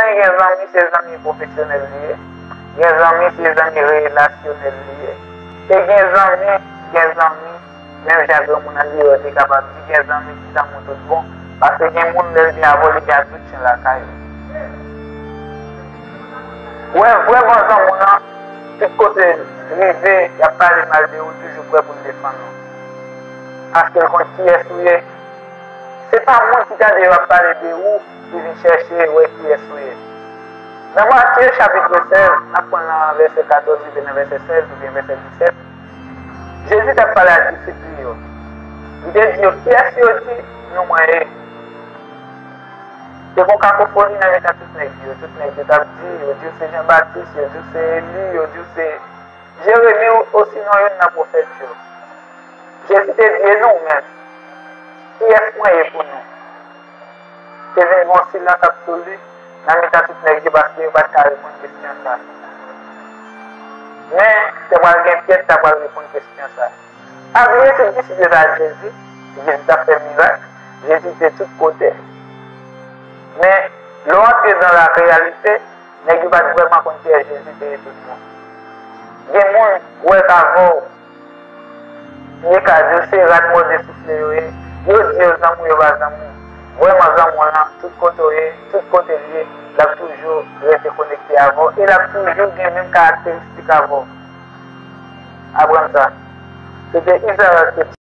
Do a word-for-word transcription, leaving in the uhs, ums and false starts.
Gen zanmi, se zanmi pwofesyonèl li ye. Gen zanmi, se zanmi relasyonèl li ye. E gen zanmi, gen zanmi, menm jan granmoun andeyò te kapab di, gen zanmi ki zanmi w tout bon. Paske gen moun, lè l gen avè w, li gen ak tout chen lakay li. Ou wè, vrèman zanmi w lan, tout kote l rive, y ap pale mal de ou, toujou prè pou l defann ou. Paske l konn kiyès ou ye. Se pa moun ki tande yo ap pale de ou ki vin chèche wè kiyès ou ye. Nan Matye chapit sèz, n ap pran nan vèsè katòz rive nan vèsè sèz oubyen vèsè disèt, Jezi t ap pale ak disip li yo. Li te di yo, "Kiyès yo di nou mwen ye?" Te gen kakofoni nan mitan tout nèg yo. Tout nèg yo t ap di, yo di w se Jan Batis, yo di w se Eli, yo di w se Jeremi, osinon youn nan pwofèt yo. Jezi te di, "E nou menm, kiyès mwen ye pou nou?" Te vin gen yon silans absoli nan mitan tout nèg yo, paske yo pa t ka reponn kesyon sa. Men, te pral gen Pyè ki ta pral reponn kesyon sa. Pa bliye, tout disip yo t ak Jezi, Jezi t ap fè mirak, Jezi te tout kote. Men, lè w antre nan la reyalite, nèg yo pa t vrèman konn kiyès Jezi te ye tout bon. Gen moun, ou wè k avè w, yo ka di w se rat mòde soufle yo ye. Yo di yo zanmi w, yo pa zanmi w. Vrèman zanmi w lan, tout kote w ye, tout kote l ye, l ap toujou rete konekte avè w e l ap toujou gen menm karakteristik avè w. Aprann sa. Se te Israel ki te